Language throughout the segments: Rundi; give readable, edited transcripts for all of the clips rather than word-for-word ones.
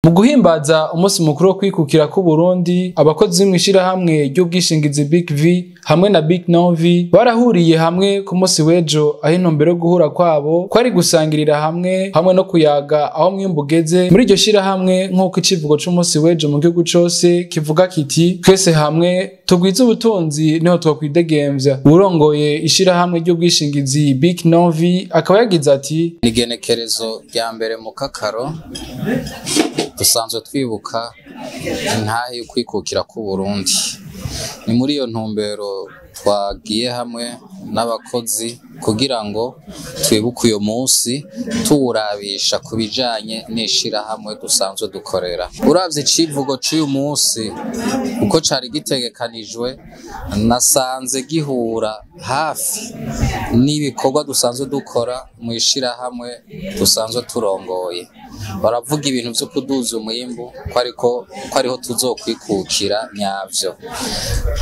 Mu guhimbaza umunsi mukuru wo kwikukira k'Uburundi, abakozi mw'ishirahamwe ry'ubwishingizi Big V hamwe na Big Novi barahuriye hamwe ku munsi w'ejo, aho intumbero yo guhura kwabo kwari gusangirira hamwe hamwe no kuyaga aho mwimbu ugeze muri iryo shirahamwe, nk'uko icivugo c'umunsi w'ejo mu gihugu cose kivuga kiti: "Twese hamwe tugwize ubutunzi niho twokwidegemvya." Uwurongoye ishirahamwe ry'ubwishingizi Big Novi akaba yagize ati: Igenekerezo rya mbere mu kakaro dusanzwe twibuka intahe y'ukwikukira k'Uburundi. Ni muri iyo ntumbero twagiye hamwe n'abakozi kugira ngo twibuke uyo munsi, tuwurabisha ku bijanye n'ishirahamwe dusanzwe dukorera. Uravye icivugo c'uyu munsi uko cari gitegekanijwe, nasanze gihura hafi n'ibikorwa dusanzwe dukora mu ishirahamwe dusanzwe turongoye. Baravuga ibintu vyo kuduza umwimbu, ko ariho tuzokwikukira nyavyo.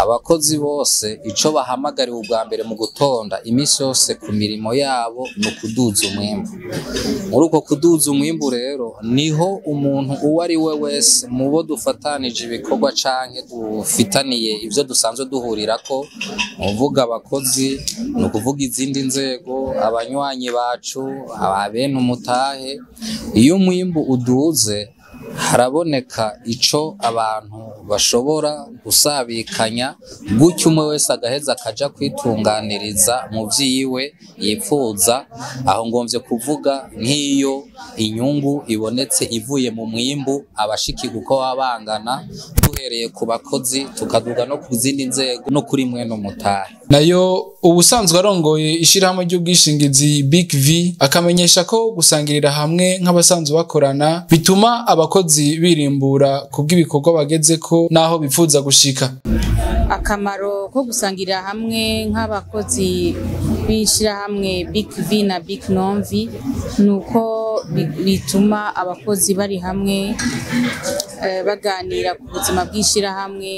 Abakozi bose ico bahamagariwe ubwa mbere mu gutonda imisi yose ku mirimo yabo ni ukuduza umwimbu. Muri uko kuduza umwimbu rero niho umuntu uwo ari we wese mu bo dufatanije ibikorwa canke dufitaniye ivyo dusanzwe duhurirako, uvuga abakozi, ni ukuvuga izindi nzego, abanywanyi bacu, abene umutahe, iyo umwimbu uduze haraboneka ico abantu bashobora gusabikanya, gutyo umwe wese agaheza akaja kwitunganiriza mu vyiwe yipfuza. Aho ngomvye kuvuga nk'iyo inyungu ibonetse ivuye mu mwimbu, abashikirwa uko baba bangana, duhereye ku bakozi tukaduga no ku zindi nzego no kuri mwene umutahe. Nayo ubusanzwe arongoye ishirahamwe ry'ubwishingizi Big V akamenyesha ko gusangirira hamwe nk'abasanzwe bakorana bituma abakozi birimbura kubw'ibikorwa bagezeko naho bipfuza gushika. Akamaro ko gusangirira hamwe nk'abakozi b'ishirahamwe Big V na Big Novi ni uko bituma abakozi bari hamwe baganira ku buzima bw'ishirahamwe,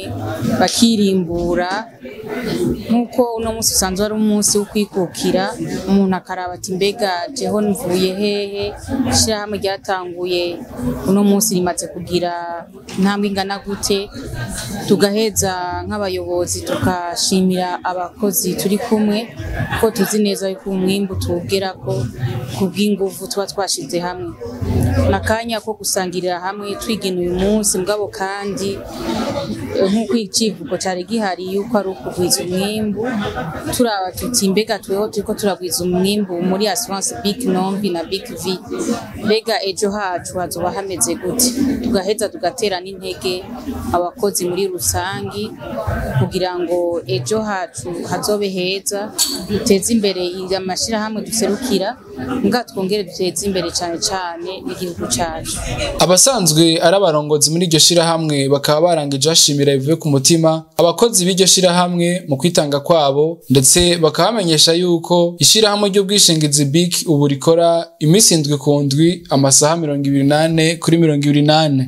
bakirimbura, nk'uko uno munsi usanzwe ari umunsi wo kwikukira, umuntu akaraba ati: "Mbega jeho mvuye hehe? Ishirahamwe ryatanguye, uno munsi rimaze kugira intambwe ingana gute?" Tugaheza nk'abayobozi tukashimira abakozi turi kumwe, ko tuzi neza yuko umwimbu tuwugerako kubw'inguvu tuba twashize hamwe. Nakanya ko gusangirira hamwe twigina uyu munsi, mugabo kandi nk'uko icivugo cari gihari yuko ari ukugwiza umwimbu, turaba tuti: "Mbega tweho turiko turagwiza umwimbu muri assurance Big Novi na Big V, mbega ejo hacu hazoba hameze gute?" Tugaheza tugatera n'intege abakozi muri rusangi kugira ngo ejo hacu hazobe heza, duteze imbere amashirahamwe duserukira, mbwa twongere duteze imbere cane cane n'igihugu cacu. Abasanzwe ari abarongozi muri iryo shirahamwe bakaba barangije bashimira bivuye ku mutima abakozi b'iryo shirahamwe mu kwitanga kwabo, ndetse bakaba bamenyesha yuko ishirahamwe ry'ubwishingizi BIC ubu rikora iminsi 7 ku ndwi, amasaha 24 kuri 24.